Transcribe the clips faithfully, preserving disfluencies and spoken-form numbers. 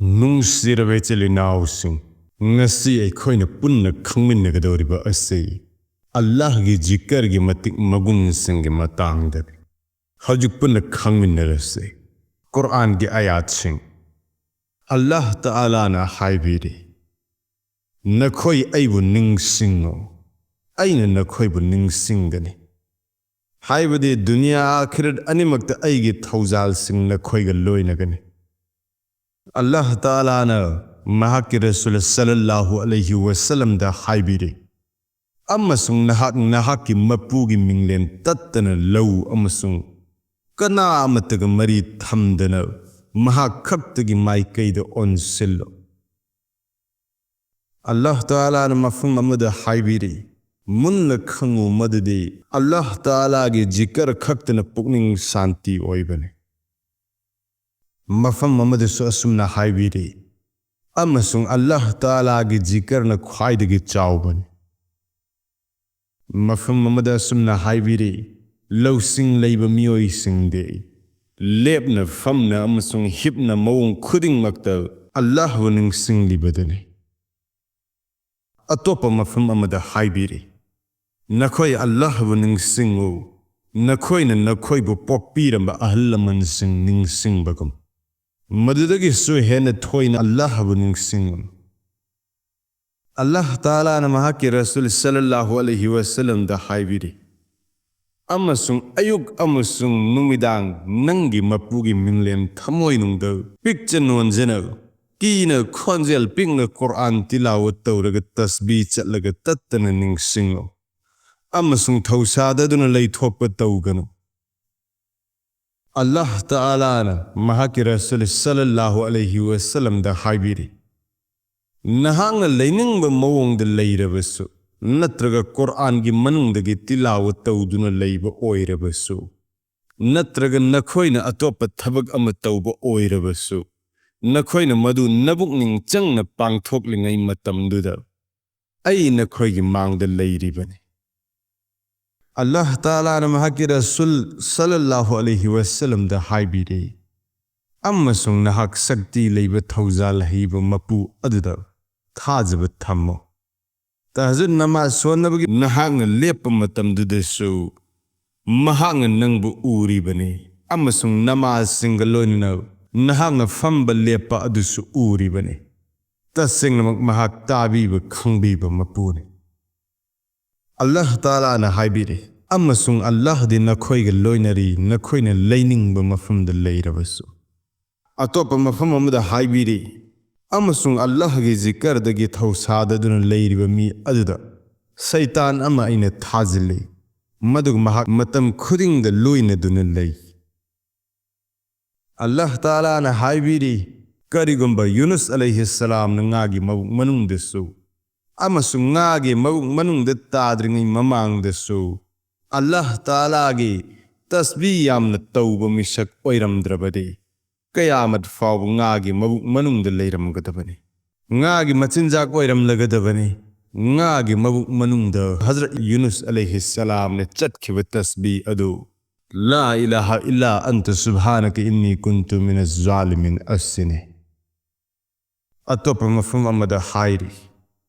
ꯅꯨꯡꯁꯤꯔꯕ ꯏꯆꯤꯜ ꯏꯅꯥꯎꯁꯤꯡ, ꯉꯁꯤ ꯑꯩꯈꯣꯏꯅ ꯄꯨꯟꯅ ꯈꯪꯃꯤꯟꯅꯒꯗꯧꯔꯤꯕ ꯑꯁꯤ ꯑꯜꯂꯥꯍꯒꯤ ꯖꯤꯀꯔꯒꯤ ꯃꯇꯤꯛ ꯃꯒꯨꯟꯁꯤꯡꯒꯤ ꯃꯇꯥꯡꯗꯅꯤ꯫ ꯍꯧꯖꯤꯛ ꯄꯨꯟꯅ ꯈꯪꯃꯤꯟꯅꯔꯁꯤ꯫ ꯀꯨꯔꯥꯟꯒꯤ ꯑꯥꯌꯥꯠꯁꯤꯡ꯫ ꯑꯜꯂꯥꯍ ꯇꯥꯂꯥꯅ ꯍꯥꯏꯕꯤꯔꯤ, "ꯅꯈꯣꯏ ꯑꯩꯕꯨ ꯅꯤꯡꯁꯤꯡꯉꯨ, ꯑꯩꯅ ꯅꯈꯣꯏꯕꯨ ꯅꯤꯡꯁꯤꯡꯒꯅꯤ꯫ ꯍꯥꯏꯕꯗꯤ ꯗꯨꯅꯤꯌꯥ ꯑꯥꯈꯤꯔꯠ ꯑꯅꯤꯃꯛꯇ ꯑꯩꯒꯤ ꯊꯧꯖꯥꯜꯁꯤꯡ ꯅꯈꯣꯏꯒ ꯂꯣꯏꯅꯒꯅꯤ"꯫ ꯑꯜꯂꯥꯍ ꯇꯥꯂꯥꯅ ꯃꯍꯥꯛꯀꯤ ꯔꯁꯨꯜ ꯁꯜꯂꯜꯂꯥꯍꯨ ꯑꯂꯩꯍꯤ ꯋꯁꯜꯂꯝꯗ ꯍꯥꯏꯕꯤꯔꯤ, "ꯑꯃꯁꯨꯡ ꯅꯍꯥꯛ ꯅꯍꯥꯛꯀꯤ ꯃꯄꯨꯒꯤ ꯃꯤꯡꯂꯦꯟ ꯇꯠꯇꯅ ꯂꯧ ꯑꯃꯁꯨꯡ ꯀꯅꯥ ꯑꯃꯠꯇꯒ ꯃꯔꯤ ꯊꯝꯗꯅ ꯃꯍꯥꯛ ꯈꯛꯇꯒꯤ ꯃꯥꯏꯀꯩꯗ ꯑꯣꯟꯁꯤꯜꯂꯨ"꯫ ꯑꯜꯂꯥꯍ ꯇꯥꯂꯥꯅ ꯃꯐꯝ ꯑꯃꯗ ꯍꯥꯏꯕꯤꯔꯤ, "ꯃꯨꯟꯅ ꯈꯪꯉꯨ ꯃꯗꯨꯗꯤ ꯑꯜꯂꯥꯍ ꯇꯥꯂꯥꯒꯤ ꯖꯤꯀꯔ ꯈꯛꯇꯅ ꯄꯨꯛꯅꯤꯡ ꯁꯥꯟꯇꯤ ꯑꯣꯏꯕꯅꯤ"꯫ ꯃꯐꯝ ꯑꯃꯗꯁꯨ ꯑꯁꯨꯝꯅ ꯍꯥꯏꯕꯤꯔꯤ, "ꯑꯃꯁꯨꯡ ꯑꯜꯂꯥꯍ ꯇꯥꯂꯥꯒꯤ ꯖꯤꯀꯔꯅ ꯈ꯭ꯋꯥꯏꯗꯒꯤ ꯆꯥꯎꯕꯅꯤ"꯫ ꯃꯐꯝ ꯑꯃꯗ ꯑꯁꯨꯝꯅ ꯍꯥꯏꯕꯤꯔꯤ, "ꯂꯧꯁꯤꯡ ꯂꯩꯕ ꯃꯤꯑꯣꯏꯁꯤꯡꯗꯤ ꯂꯦꯞꯅ, ꯐꯝꯅ ꯑꯃꯁꯨꯡ ꯍꯤꯞꯅ ꯃꯑꯣꯡ ꯈꯨꯗꯤꯡꯃꯛꯇ ꯑꯜꯂꯥꯍꯕꯨ ꯅꯤꯡꯁꯤꯡꯂꯤꯕꯗꯨꯅꯤ"꯫ ꯑꯇꯣꯞꯄ ꯃꯐꯝ ꯑꯃꯗ ꯍꯥꯏꯕꯤꯔꯤ, "ꯅꯈꯣꯏ ꯑꯜꯂꯥꯍꯕꯨ ꯅꯤꯡꯁꯤꯡꯉꯨ, ꯅꯈꯣꯏꯅ ꯅꯈꯣꯏꯕꯨ ꯄꯣꯛꯄꯤꯔꯝꯕ ꯑꯍꯜ ꯂꯃꯟꯁꯤꯡ ꯅꯤꯡꯁꯤꯡꯕꯒꯨꯝ"꯫ ꯃꯗꯨꯗꯒꯤꯁꯨ ꯍꯦꯟꯅ ꯊꯣꯏꯅ ꯑꯜꯂꯥꯍꯕꯨ ꯅꯤꯡꯁꯤꯡꯉꯨ꯫ ꯑꯜꯂꯥꯍ ꯇꯥꯂꯥꯅ ꯃꯍꯥꯛꯀꯤ ꯔꯁꯨꯜ ꯁꯜꯂꯜꯂꯥꯍꯨ ꯑꯂꯩꯍꯤ ꯋꯁꯜꯂꯝꯗ ꯍꯥꯏꯕꯤꯔꯤ, "ꯑꯃꯁꯨꯡ ꯑꯌꯨꯛ ꯑꯃꯁꯨꯡ ꯅꯨꯃꯤꯗꯥꯡ ꯅꯪꯒꯤ ꯃꯄꯨꯒꯤ ꯃꯤꯡꯂꯦꯟ ꯊꯃꯣꯏꯅꯨꯡꯗ ꯄꯤꯛꯆ ꯅꯣꯟꯖꯅ, ꯀꯤꯅ, ꯈꯣꯟꯖꯦꯜ ꯄꯤꯛꯅ ꯀꯨꯔꯥꯟ ꯇꯤꯂꯥꯋꯠ ꯇꯧꯔꯒ ꯇꯁꯕꯤ ꯆꯠꯂꯒ ꯇꯠꯇꯅ ꯅꯤꯡꯁꯤꯡꯉꯨ, ꯑꯃꯁꯨꯡ ꯊꯧꯁꯥꯗꯗꯨꯅ ꯂꯩꯊꯣꯛꯄ ꯇꯧꯒꯅꯨ"꯫ ꯑꯜꯂꯥꯍ ꯇꯥꯂꯥꯅ ꯃꯍꯥꯛꯀꯤ ꯔꯁꯨꯜ ꯁꯜꯂꯜꯂꯥꯍꯨ ꯑꯂꯩꯍꯤ ꯋꯁꯜꯂꯝꯗ ꯍꯥꯏꯕꯤꯔꯤ, "ꯅꯍꯥꯛꯅ ꯂꯩꯅꯤꯡꯕ ꯃꯑꯣꯡꯗ ꯂꯩꯔꯕꯁꯨ, ꯅꯠꯇ꯭ꯔꯒ ꯀꯨꯔꯥꯟꯒꯤ ꯃꯅꯨꯡꯗꯒꯤ ꯇꯤꯂꯥꯋꯠ ꯇꯧꯗꯨꯅ ꯂꯩꯕ ꯑꯣꯏꯔꯕꯁꯨ, ꯅꯠꯇ꯭ꯔꯒ ꯅꯈꯣꯏꯅ ꯑꯇꯣꯞꯄ ꯊꯕꯛ ꯑꯃ ꯇꯧꯕ ꯑꯣꯏꯔꯕꯁꯨ, ꯅꯈꯣꯏꯅ ꯃꯗꯨ ꯅꯕꯨꯛꯅꯤꯡ ꯆꯪꯅ ꯄꯥꯡꯊꯣꯛꯂꯤꯉꯩ ꯃꯇꯝꯗꯨꯗ ꯑꯩ ꯅꯈꯣꯏꯒꯤ ꯃꯥꯡꯗ ꯂꯩꯔꯤꯕꯅꯤ"꯫ ꯑꯜꯂꯥꯍ ꯇꯥꯂꯥꯅ ꯃꯍꯥꯛꯀꯤ ꯔꯁꯨꯜ ꯁꯜꯂꯜꯂꯥꯍꯨ ꯑꯂꯩꯍꯤ ꯋꯁꯜꯂꯝꯗ ꯍꯥꯏꯕꯤꯔꯤ, ꯑꯃꯁꯨꯡ ꯅꯍꯥꯛ ꯁꯛꯇꯤ ꯂꯩꯕ ꯊꯧꯖꯥꯜ ꯍꯩꯕ ꯃꯄꯨ ꯑꯗꯨꯗ ꯊꯥꯖꯕ ꯊꯝꯃꯨ꯫ ꯇꯍꯖꯨꯗ ꯅꯃꯥꯖ ꯁꯣꯟꯅꯕꯒꯤ ꯅꯍꯥꯛꯅ ꯂꯦꯞꯄ ꯃꯇꯝꯗꯨꯗꯁꯨ ꯃꯍꯥꯛꯅ ꯅꯪꯕꯨ ꯎꯔꯤꯕꯅꯤ, ꯑꯃꯁꯨꯡ ꯅꯃꯥꯖꯁꯤꯡꯒ ꯂꯣꯏꯅꯅ ꯅꯍꯥꯛꯅ ꯐꯝꯕ ꯂꯦꯞꯄ ꯑꯗꯨꯁꯨ ꯎꯔꯤꯕꯅꯤ꯫ ꯇꯁꯦꯡꯅꯃꯛ ꯃꯍꯥꯛ ꯇꯥꯕꯤꯕ ꯈꯪꯕꯤꯕ ꯃꯄꯨꯅꯤ꯫ ꯑꯜꯂꯥꯍ ꯇꯥꯂꯥꯅ ꯍꯥꯏꯕꯤꯔꯤ, "ꯑꯃꯁꯨꯡ ꯑꯜꯂꯥꯍꯗꯤ ꯅꯈꯣꯏꯒ ꯂꯣꯏꯅꯔꯤ, ꯅꯈꯣꯏꯅ ꯂꯩꯅꯤꯡꯕ ꯃꯐꯝꯗ ꯂꯩꯔꯕꯁꯨ"꯫ ꯑꯇꯣꯞꯄ ꯃꯐꯝ ꯑꯃꯗ ꯍꯥꯏꯕꯤꯔꯤ, "ꯑꯃꯁꯨꯡ ꯑꯜꯂꯥꯍꯒꯤ ꯖꯤꯀꯔꯗꯒꯤ ꯊꯧꯁꯥꯗꯗꯨꯅ ꯂꯩꯔꯤꯕ ꯃꯤ ꯑꯗꯨꯗ ꯁꯩꯇꯥꯟ ꯑꯃ ꯑꯩꯅ ꯊꯥꯖꯤꯜꯂꯤ, ꯃꯗꯨꯒ ꯃꯍꯥꯛ ꯃꯇꯝ ꯈꯨꯗꯤꯡꯗ ꯂꯣꯏꯅꯗꯨꯅ ꯂꯩ"꯫ ꯑꯜꯂꯥꯍ ꯇꯥꯂꯥꯅ ꯍꯥꯏꯕꯤꯔꯤ, "ꯀꯔꯤꯒꯨꯝꯕ ꯌꯨꯅꯨꯁ ꯑꯂꯩꯍꯤꯁꯁꯂꯥꯝꯅ ꯉꯥꯒꯤ ꯃꯕꯨꯛ ꯃꯅꯨꯡꯗꯁꯨ ꯑꯃꯁꯨꯡ ꯉꯥꯒꯤ ꯃꯕꯨꯛ ꯃꯅꯨꯡꯗ ꯇꯥꯗ꯭ꯔꯤꯉꯩ ꯃꯃꯥꯡꯗꯁꯨ ꯑꯜꯂꯥꯍ ꯇꯥꯂꯥꯒꯤ ꯇꯁꯕꯤ ꯌꯥꯝꯅ ꯇꯧꯕ ꯃꯤꯁꯛ ꯑꯣꯏꯔꯝꯗ꯭ꯔꯕꯗꯤ, ꯀꯌꯥꯃꯠ ꯐꯥꯎꯕ ꯉꯥꯒꯤ ꯃꯕꯨꯛ ꯃꯅꯨꯡꯗ ꯂꯩꯔꯝꯒꯗꯕꯅꯤ꯫ ꯉꯥꯒꯤ ꯃꯆꯤꯟꯖꯥꯛ ꯑꯣꯏꯔꯝꯂꯒꯗꯕꯅꯤ꯫ ꯉꯥꯒꯤ ꯃꯕꯨꯛ ꯃꯅꯨꯡꯗ ꯍꯖꯔꯠ ꯌꯨꯅꯨꯁ ꯑꯂꯩꯍꯤꯁꯁꯂꯥꯝꯅ ꯆꯠꯈꯤꯕ ꯇꯁꯕꯤ ꯑꯗꯨ, "ꯂꯥ ꯏꯂꯥꯍ ꯏꯜꯂꯥ ꯑꯟꯇ ꯁꯨꯕꯍꯥꯅꯀ ꯏꯟꯅꯤ ꯀꯨꯟꯇꯨ ꯃꯤꯅ ꯖꯥꯂꯤꯃꯤꯟ" ꯑꯁꯤꯅꯤ꯫ ꯑꯇꯣꯞꯄ ꯃꯐꯝ ꯑꯃꯗ ꯍꯥꯏꯔꯤ,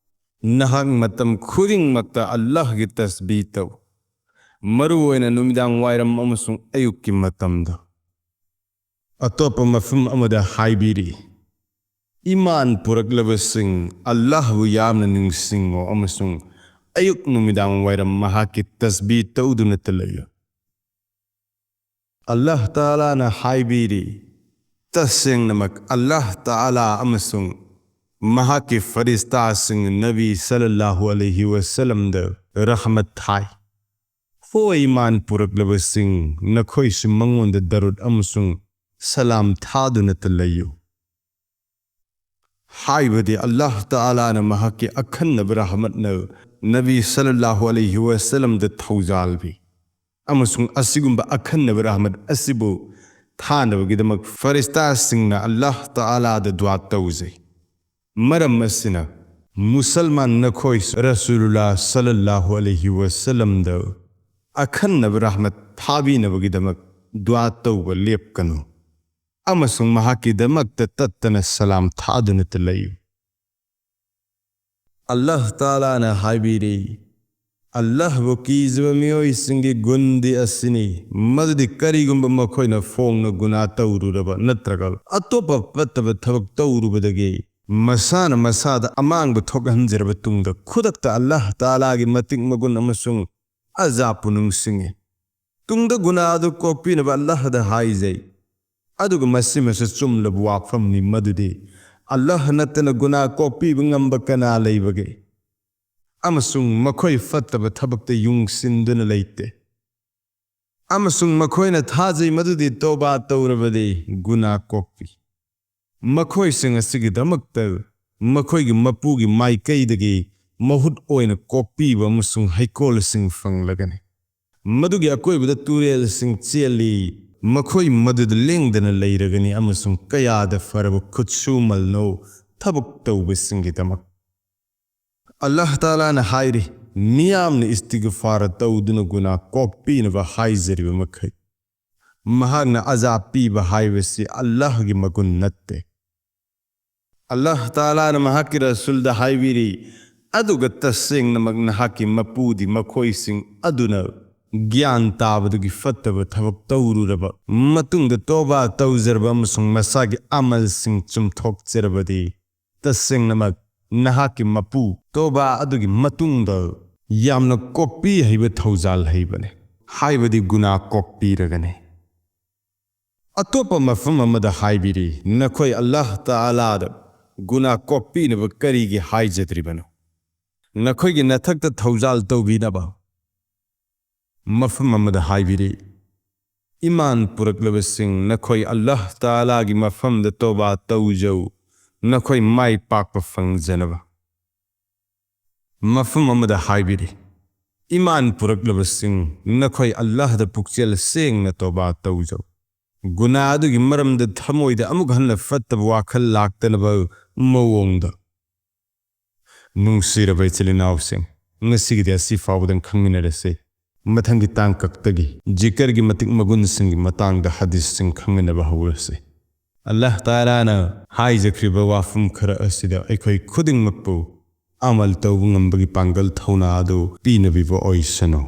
"ꯅꯍꯥꯛ ꯃꯇꯝ ꯈꯨꯗꯤꯡꯃꯛꯇ ꯑꯜꯂꯥꯍꯒꯤ ꯇꯁꯕꯤ ꯇꯧ, ꯃꯔꯨꯑꯣꯏꯅ ꯅꯨꯃꯤꯗꯥꯡ ꯋꯥꯏꯔꯝ ꯑꯃꯁꯨꯡ ꯑꯌꯨꯛꯀꯤ ꯃꯇꯝꯗ"꯫ ꯑꯇꯣꯞꯄ ꯃꯐꯝ ꯑꯃꯗ ꯍꯥꯏꯕꯤꯔꯤ, "ꯏꯃꯥꯟ ꯄꯨꯔꯛꯂꯕꯁꯤꯡ, ꯑꯜꯂꯥꯍꯕꯨ ꯌꯥꯝꯅ ꯅꯤꯡꯁꯤꯡꯉꯨ ꯑꯃꯁꯨꯡ ꯑꯌꯨꯛ ꯅꯨꯃꯤꯗꯥꯡ ꯋꯥꯏꯔꯝ ꯃꯍꯥꯛꯀꯤ ꯇꯁꯕꯤ ꯇꯧꯗꯨꯅꯇ ꯂꯩꯌꯨ"꯫ ꯑꯜꯂꯥꯍ ꯇꯥꯂꯥꯅ ꯍꯥꯏꯕꯤꯔꯤ, "ꯇꯁꯦꯡꯅꯃꯛ ꯑꯜꯂꯥꯍ ꯇꯥꯂꯥ ꯑꯃꯁꯨꯡ ꯃꯍꯥꯛꯀꯤ ꯐꯔꯤꯁꯇꯥꯁꯤꯡꯅ ꯅꯕꯤ ꯁꯜꯂꯜꯂꯥꯍꯨ ꯑꯂꯩꯍꯤ ꯋꯁꯜꯂꯝꯗ ꯔꯍꯃꯠ ꯊꯥꯏ꯫ ꯍꯣꯏ, ꯏꯃꯥꯟ ꯄꯨꯔꯛꯂꯕꯁꯤꯡ, ꯅꯈꯣꯏꯁꯨ ꯃꯉꯣꯟꯗ ꯗꯔꯨꯗ ꯑꯃꯁꯨꯡ ꯁꯂꯥꯝ ꯊꯥꯗꯨꯅꯇ ꯂꯩꯌꯨ"꯫ ꯍꯥꯏꯕꯗꯤ ꯑꯜꯂꯥꯍ ꯇꯥꯂꯥꯅ ꯃꯍꯥꯛꯀꯤ ꯑꯈꯟꯅꯕ ꯔꯍꯃꯠꯅ ꯅꯕꯤ ꯁꯜꯂꯜꯂꯥꯍꯨ ꯑꯂꯩꯍꯤ ꯋꯁꯜꯂꯝꯗ ꯊꯧꯖꯥꯜ ꯄꯤ, ꯑꯃꯁꯨꯡ ꯑꯁꯤꯒꯨꯝꯕ ꯑꯈꯟꯅꯕ ꯔꯍꯃꯠ ꯑꯁꯤꯕꯨ ꯊꯥꯅꯕꯒꯤꯗꯃꯛ ꯐꯔꯤꯁꯇꯥꯁꯤꯡꯅ ꯑꯜꯂꯥꯍ ꯇꯥꯂꯥꯗ ꯗꯨꯋꯥ ꯇꯧꯖꯩ꯫ ꯃꯔꯝ ꯑꯁꯤꯅ, ꯃꯨꯁꯜꯃꯥꯟ ꯅꯈꯣꯏꯁꯨ ꯔꯁꯨꯂꯨꯜꯂꯥꯍ ꯁꯜꯂꯜꯂꯥꯍꯨ ꯑꯂꯩꯍꯤ ꯋꯁꯜꯂꯝꯗ ꯑꯈꯟꯅꯕ ꯔꯍꯃꯠ ꯊꯥꯕꯤꯅꯕꯒꯤꯗꯃꯛ ꯗꯨꯋꯥ ꯇꯧꯕ ꯂꯦꯞꯀꯅꯨ꯫ ꯑꯃꯁꯨꯡ ꯃꯍꯥꯛꯀꯤꯗꯃꯛꯇ ꯇꯠꯇꯅ ꯁꯂꯥꯝ ꯊꯥꯗꯨꯅꯇ ꯂꯩꯌꯨ꯫ ꯑꯜꯂꯥꯍ ꯇꯥꯂꯥꯅ ꯍꯥꯏꯕꯤꯔꯤ, ꯑꯜꯂꯥꯍꯕꯨ ꯀꯤꯖꯕ ꯃꯤꯑꯣꯏꯁꯤꯡꯒꯤ ꯒꯨꯟꯗꯤ ꯑꯁꯤꯅꯤ, ꯃꯗꯨꯗꯤ ꯀꯔꯤꯒꯨꯝꯕ ꯃꯈꯣꯏꯅ ꯐꯣꯡꯅ ꯒꯨꯅꯥ ꯇꯧꯔꯨꯔꯕ ꯅꯠꯇ꯭ꯔꯒ ꯑꯇꯣꯞꯄ ꯐꯠꯇꯕ ꯊꯕꯛ ꯇꯧꯔꯨꯕꯗꯒꯤ ꯃꯁꯥꯅ ꯃꯁꯥꯗ ꯑꯃꯥꯡꯕ ꯊꯣꯛꯍꯟꯖꯔꯕ ꯇꯨꯡꯗ, ꯈꯨꯗꯛꯇ ꯑꯜꯂꯥꯍ ꯇꯥꯂꯥꯒꯤ ꯃꯇꯤꯛ ꯃꯒꯨꯟ ꯑꯃꯁꯨꯡ ꯑꯖꯥꯕꯄꯨ ꯅꯤꯡꯁꯤꯡꯉꯤ꯫ ꯇꯨꯡꯗ ꯒꯨꯅꯥ ꯑꯗꯨ ꯀꯣꯛꯄꯤꯅꯕ ꯑꯜꯂꯥꯍꯗ ꯍꯥꯏꯖꯩ, ꯑꯗꯨꯒ ꯃꯁꯤꯃꯁꯨ ꯆꯨꯝꯂꯕ ꯋꯥꯐꯝꯅꯤ, ꯃꯗꯨꯗꯤ ꯑꯜꯂꯥꯍ ꯅꯠꯇꯅ ꯒꯨꯅꯥ ꯀꯣꯛꯄꯤꯕ ꯉꯝꯕ ꯀꯅꯥ ꯂꯩꯕꯒꯦ? ꯑꯃꯁꯨꯡ ꯃꯈꯣꯏ ꯐꯠꯇꯕ ꯊꯕꯛꯇ ꯌꯨꯡꯁꯤꯟꯗꯨꯅ ꯂꯩꯇꯦ꯫ ꯑꯃꯁꯨꯡ ꯃꯈꯣꯏꯅ ꯊꯥꯖꯩ ꯃꯗꯨꯗꯤ ꯇꯧꯕꯥ ꯇꯧꯔꯕꯗꯤ ꯒꯨꯅꯥ ꯀꯣꯛꯄꯤ꯫ ꯃꯈꯣꯏꯁꯤꯡ ꯑꯁꯤꯒꯤꯗꯃꯛꯇ ꯃꯈꯣꯏꯒꯤ ꯃꯄꯨꯒꯤ ꯃꯥꯏꯀꯩꯗꯒꯤ ꯃꯍꯨꯠ ꯑꯣꯏꯅ ꯀꯣꯛꯄꯤꯕ ꯑꯃꯁꯨꯡ ꯍꯩꯀꯣꯜꯁꯤꯡ ꯐꯪꯂꯒꯅꯤ꯫ ꯃꯗꯨꯒꯤ ꯑꯀꯣꯏꯕꯗ ꯇꯨꯔꯦꯜꯁꯤꯡ ꯆꯦꯜꯂꯤ, ꯃꯈꯣꯏ ꯃꯗꯨꯗ ꯂꯦꯡꯗꯅ ꯂꯩꯔꯒꯅꯤ, ꯑꯃꯁꯨꯡ ꯀꯌꯥꯗ ꯐꯔꯕ ꯈꯨꯠꯁꯨꯃꯜꯅꯣ ꯊꯕꯛ ꯇꯧꯕꯁꯤꯡꯒꯤꯗꯃꯛ꯫ ꯑꯜꯂꯥꯍ ꯇꯥꯂꯥꯅ ꯍꯥꯏꯔꯤ, ꯃꯤꯌꯥꯝꯅ ꯏꯁꯇꯤꯒꯐꯥꯔ ꯇꯧꯗꯨꯅ ꯒꯨꯅꯥ ꯀꯣꯛꯄꯤꯅꯕ ꯍꯥꯏꯖꯔꯤꯕ ꯃꯈꯩ, ꯃꯍꯥꯛꯅ ꯑꯖꯥꯕ ꯄꯤꯕ ꯍꯥꯏꯕꯁꯤ ꯑꯜꯂꯥꯍꯒꯤ ꯃꯒꯨꯟ ꯅꯠꯇꯦ꯫ ꯑꯜꯂꯥꯍ ꯇꯥꯂꯥꯅ ꯃꯍꯥꯛꯀꯤ ꯔꯁꯨꯜꯗ ꯍꯥꯏꯕꯤꯔꯤ, ꯑꯗꯨꯒ ꯇꯁꯦꯡꯅꯃꯛ ꯅꯍꯥꯛꯀꯤ ꯃꯄꯨꯗꯤ ꯃꯈꯣꯏꯁꯤꯡ ꯑꯗꯨꯅ ꯒ꯭ꯌꯥꯟ ꯇꯥꯕꯗꯒꯤ ꯐꯠꯇꯕ ꯊꯕꯛ ꯇꯧꯔꯨꯔꯕ ꯃꯇꯨꯡꯗ ꯇꯣꯕꯥ ꯇꯧꯖꯔꯕ ꯑꯃꯁꯨꯡ ꯃꯁꯥꯒꯤ ꯑꯃꯜꯁꯤꯡ ꯆꯨꯝꯊꯣꯛꯆꯔꯕꯗꯤ, ꯇꯁꯦꯡꯅꯃꯛ ꯅꯍꯥꯛꯀꯤ ꯃꯄꯨ ꯇꯣꯕꯥ ꯑꯗꯨꯒꯤ ꯃꯇꯨꯡꯗ ꯌꯥꯝꯅ ꯀꯣꯛꯄꯤ ꯍꯩꯕ, ꯊꯧꯖꯥꯜ ꯍꯩꯕꯅꯤ, ꯍꯥꯏꯕꯗꯤ ꯒꯨꯅꯥ ꯀꯣꯛꯄꯤꯔꯒꯅꯤ꯫ ꯑꯇꯣꯞꯄ ꯃꯐꯝ ꯑꯃꯗ ꯍꯥꯏꯕꯤꯔꯤ, ꯅꯈꯣꯏ ꯑꯜꯂꯥꯍ ꯇꯥꯂꯥꯗ ꯒꯨꯅꯥ ꯀꯣꯛꯄꯤꯅꯕ ꯀꯔꯤꯒꯤ ꯍꯥꯏꯖꯗ꯭ꯔꯤꯕꯅꯣ? ꯅꯈꯣꯏꯒꯤ ꯅꯊꯛꯇ ꯊꯧꯖꯥꯜ ꯇꯧꯕꯤꯅꯕ꯫ ꯃꯐꯝ ꯑꯃꯗ ꯍꯥꯏꯕꯤꯔꯤ, ꯏꯃꯥꯟ ꯄꯨꯔꯛꯂꯕꯁꯤꯡ, ꯅꯈꯣꯏ ꯑꯜꯂꯥꯍ ꯇꯥꯂꯥꯒꯤ ꯃꯐꯝꯗ ꯇꯣꯕꯥ ꯇꯧꯖꯧ, ꯅꯈꯣꯏ ꯃꯥꯏ ꯄꯥꯛꯄ ꯐꯪꯖꯅꯕ꯫ ꯃꯐꯝ ꯑꯃꯗ ꯍꯥꯏꯕꯤꯔꯤ, ꯏꯃꯥꯟ ꯄꯨꯔꯛꯂꯕꯁꯤꯡ, ꯅꯈꯣꯏ ꯑꯜꯂꯥꯍꯗ ꯄꯨꯛꯆꯦꯜ ꯁꯦꯡꯅ ꯇꯣꯕꯥ ꯇꯧꯖꯧ, ꯒꯨꯅꯥ ꯑꯗꯨꯒꯤ ꯃꯔꯝꯗ ꯊꯃꯣꯏꯗ ꯑꯃꯨꯛ ꯍꯟꯅ ꯐꯠꯇꯕ ꯋꯥꯈꯜ ꯂꯥꯛꯇꯅꯕ ꯃꯑꯣꯡꯗ꯫ ꯅꯨꯡꯁꯤꯔꯕ ꯏꯆꯤꯜ ꯏꯅꯥꯎꯁꯤꯡ, ꯉꯁꯤꯒꯤꯗꯤ ꯑꯁꯤ ꯐꯥꯎꯕꯗꯪ ꯈꯪꯃꯤꯟꯅꯔꯁꯤ꯫ ꯃꯊꯪꯒꯤ ꯇꯥꯡꯀꯛꯇꯒꯤ ꯖꯤꯀꯔꯒꯤ ꯃꯇꯤꯛ ꯃꯒꯨꯟꯁꯤꯡꯒꯤ ꯃꯇꯥꯡꯗ ꯍꯗꯤꯁꯁꯤꯡ ꯈꯪꯃꯤꯟꯅꯕ ꯍꯧꯔꯁꯤ꯫ ꯑꯜꯂꯥꯍ ꯇꯥꯂꯥꯅ ꯍꯥꯏꯖꯈ꯭ꯔꯤꯕ ꯋꯥꯐꯝ ꯈꯔ ꯑꯁꯤꯗ ꯑꯩꯈꯣꯏ ꯈꯨꯗꯤꯡꯃꯛꯄꯨ ꯑꯃꯜ ꯇꯧꯕ ꯉꯝꯕꯒꯤ ꯄꯥꯡꯒꯜ ꯊꯧꯅꯥ ꯑꯗꯨ ꯄꯤꯅꯕꯤꯕ ꯑꯣꯏꯁꯅꯨ꯫